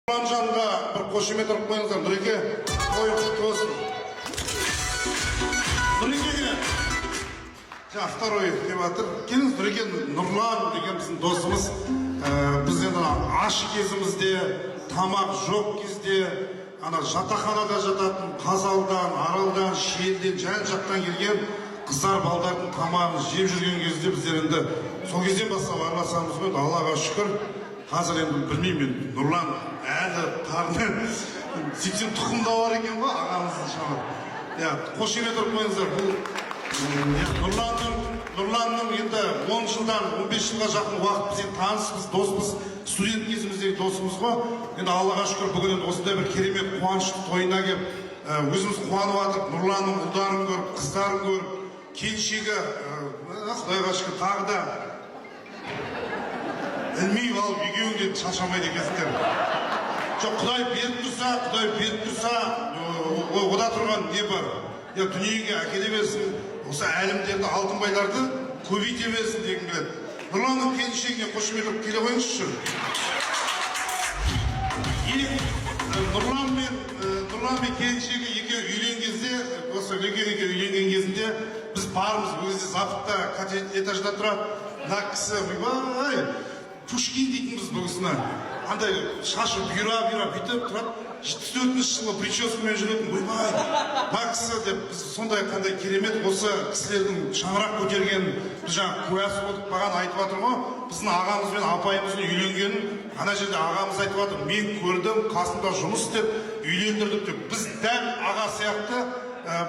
Нұрланжанға бір қошемет ұрып қойыңыздар. Нұреке, той құтты болсын. Нұрекеге жаңа второй деп жатыр. Келіңіз, Нұреке. Нұрлан деген біздің досымыз. Біз енді аш кезімізде, тамақ жоқ кезде, ана жатақханада жататын, Қазалыдан, Аралдан, Шиеліден, жан жақтан келген қыздар, балдардың тамағын жеп жүрген кезде, біздер енді сол кезден бастап араласамыз ғой. Енді Аллаға шүкір, қазір енді білмеймін мен, Нұрлан әлі тағы сөйтсем, тұқым да бар екен ғой ағамыздың шамалы. Иә, қошемет ұрып қойыңыздар. Бұл иә, Нұрланның енді 10 жылдан, 15 жылға жақын уақыт біз енді таныспыз, доспыз, студент кезіміздегі досымыз ғой. Енді Аллаға шүкір, бүгін енді осындай бір керемет қуанышты тойына келіп, өзіміз қуанып жатырмық. Нұрланның ұлдарын көріп, қыздарын көріп, келіншегі, құдайға шүкір, тағы да ілмей алып, екеуің де шаршамайды екенсіңдер. Жоқ, Құдай беріп тұрса, Құдай беріп тұрса, ода тұрған не бар? Я, дүниеге әкеле берсін, осы әлімдерді, Алтынбайларды көбейте берсін дегім келеді. Нұрланның келіншегіне қошемет ұрып келе қойыңызшы. Нұрлан мен келіншегі екеуі үйленген кезде, осы Нұреке екеуі үйленген кезінде біз бармыз. Ол кезде Западта коттедж этажда тұрады мына кісі. Ойбай, Пушкин дейтінбіз бұл кісіні. Андай шашы бұйра бұйра бүйтіп тұрады, 74-жылы прическамен жүретін. Ойбай, мына кісі деп біз сондай. Қандай керемет осы кісілердің шаңырақ көтергенін біз жаңа куәсі болдық. Маған айтып жатыр ғой, біздің ағамыз бен апайымыздың үйленгенін ана жерде ағамыз айтып жатыр, мен көрдім, қасымда жұмыс істеп үйлендірдік деп. Біз дәл аға сияқты,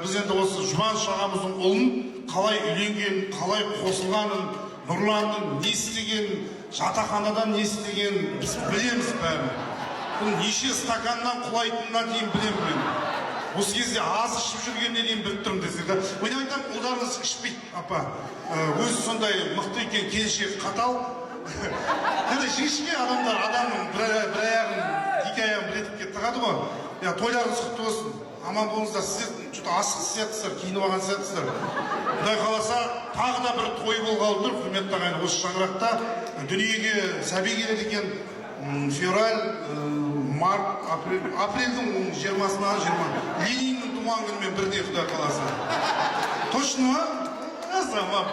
біз енді осы Жұбаныш ағамыздың ұлын қалай үйленгенін, қалай қосылғанын, Нұрланның не істегенін, жатақханадан не істегенін біз білеміз бәрін. Бұл неше стаканнан құлайтынына дейін білемін мен. Осы кезде аз ішіп жүргеніне дейін біліп тұрмын десек да. Мен айтамын, ұлдарыңыз ішпейді, апа. Өзі сондай мықты екен, келіншегі қатал. Енді жіңішке адамдар адамның бір аяғын, екі аяғын бір етікке тығады ғой. Иә, тойларыңыз құтты болсын, аман болыңыздар. Сіздер что то асығыс сияқтысыздар, киініп алған сияқтысыздар. Құдай қаласа, тағы да бір той болғалы тұр, құрметті ағайын. Осы шаңырақта дүниеге сәби келеді екен. Февраль, март, апрель, апрельдің 20-сына, 20, Лениннің туған күнімен бірдей, Құдай қаласа. Точно ма?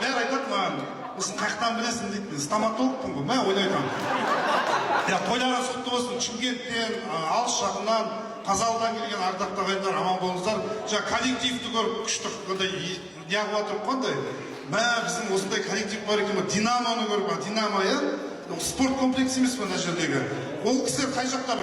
Бәрі айтады маған: «Осыны қай жақтан білесің?» – дейді. Мен стоматологпын ғой, мә, ойлай айтамын. Иә, тойларыңыз құтты болсын. Шымкенттен, алыс жақыннан, Қазалыдан келген ардақты ағайындар, аман болыңыздар. Жаңа коллективті көріп, күшті андай неғып жатырмық қой андай. Мә, біздің осындай коллектив бар екен ғой. Динамоны көріп, а, Динамо, иә, спорт комплекс емес пе мына жердегі? Ол кісілер қай жақта?